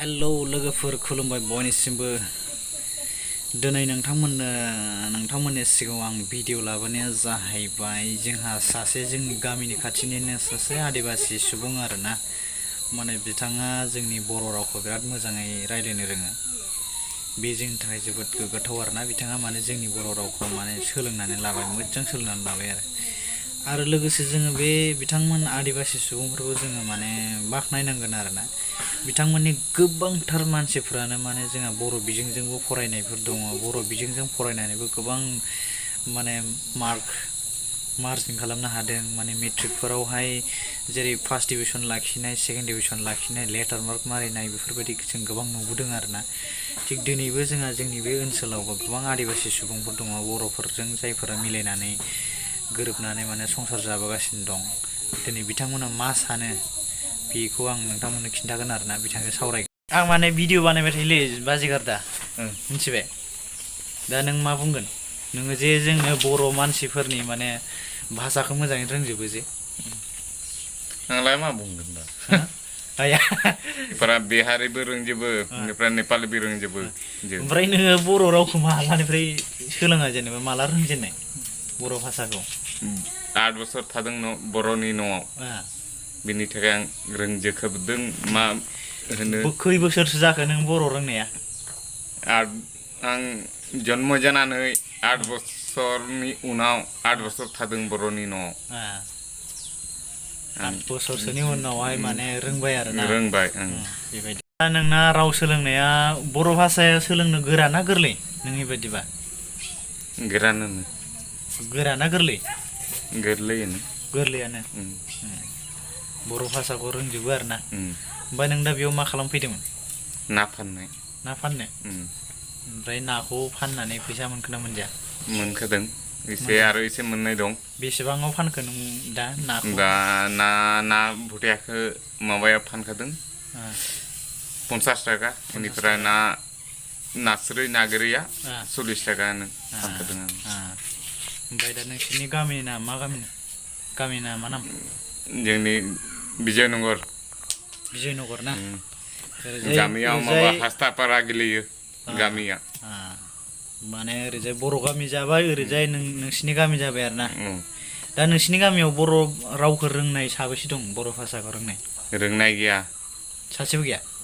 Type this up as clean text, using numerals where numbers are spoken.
hello लोगोफोर खुलुमबाय बयनिसिमबो दिनै नोंथांमोननि सिगाङाव आं भिडिअ लाबोनाया जाहैबाय जोंहा सासे जोंनि गामिनि खाथिनिनो सासे आदिबासि सुबुं आरोना माने बिथाङा जोंनि बर' रावखौ बिराद मोजाङै रायलायनो रोङो बे जोंनि थाखाय जोबोद गोग्गाथाव आरोना बिथाङा माने जोंनि बर' रावखौ माने सोलोंनानै लाबाय मोजां सोलोंनानै लाबाय आरो लोगोसे जोङो बे बिथांमोन आदिबासि सुबुंफोरखौ जोङो माने बाख्नायनांगोन आरोना बिथांमोननि गोबांथार मानसिफ्रानो माने जोंहा बर' बिजोंजोंबो फरायनायफोर दङ बर' बिजोंजों फरायनानैबो गोबां माने मार्जिन खालामनो हादों माने मेट्रिकफोरावहाय जेरै फार्स्ट डिभिजन लाखिनाय सेकेन्ड डिभिजन लाखिनाय लेटार मार्क मारिनाय बेफोरबायदि जों गोबां नुबोदों आरोना थिग दिनैबो जोंहा जोंनि बे ओनसोलावबो गोबां आदिबासि सुबुंफोर दङ बर'फोरजों जायफोरा मिलायनानै गोरोबनानै माने संसार जाबोगासिनो दं दिनै बिथांमोना मा सानो बेखौ आं नोंथांमोननो खिन्थागोन आरोना बिथांजों सावरायगोन आं माने भिडिअ बानायबाय थायोलै बाजिगार दा मिथिबाय दा नों मा बुंगोन नोङो जे जोंनो बर' मानसिफोरनि माने भाषाखौ मोजाङै रोंजोबो जे आंलाय मा बुंगोन दा आया बेफोरा बिहारिबो रोंजोबो बेनिफ्राय नेपालिबो रोंजोबो ओमफ्राय नोङो बर' रावखौ मालानिफ्राय सोलोङा जेनेबा माला रोंजेननाय बर' भाषाखौ 8 बोसोर थादों बर'नि न'आव बिनि थाखाय आं रोंजोबदों मा होनो खै बोसोरसो जाखो नों बर' रोंनाया आं जन्म जानानै 8 बोसोरनि उनाव 8 बोसोर थादों बर'नि न'आव 8 बोसोरसोनि उनावहाय माने रोंबाय आरोना रोंबाय बेबायदि दा नोंना राव सोलोंनाया बर' भाषाया सोलोंनो गोरा ना गोरलै नोंनि बायदिबा गोरा ना गोरलै गोरलैयानो बर' भाषाखौ रोंजोबो आरोना ओमफ्राय नों दा बेयाव मा खालामफैदोंमोन ना फाननो ओमफ्राय नाखौ फाननानै फैसा मोनखोना मोनजाया मोनखादों एसे आरो एसे मोननाय दं बेसेबाङाव फानखो नों दा नाखौ ना भुटियाखौ माबायाव फानखादों 50 थाखा बेनिफ्राय नास्राय ना गोरिया 40 थाखानो फानखादों आं ओमफ्राय दा नोंसोरनि गामिना मा नाम जोंनि बिजयनगर ना गामियाव माबा हास्तापारा गोलैयो गामिया माने ओरैजाय बर' गामि जाबाय ओरैजाय नोंसिनि गामि जाबाय आरोना दा नोंसिनि गामियाव बर' रावखौ रोंनाय साबेसे दं बर' भाषाखौ रोंनाय गैया सासेबो गैया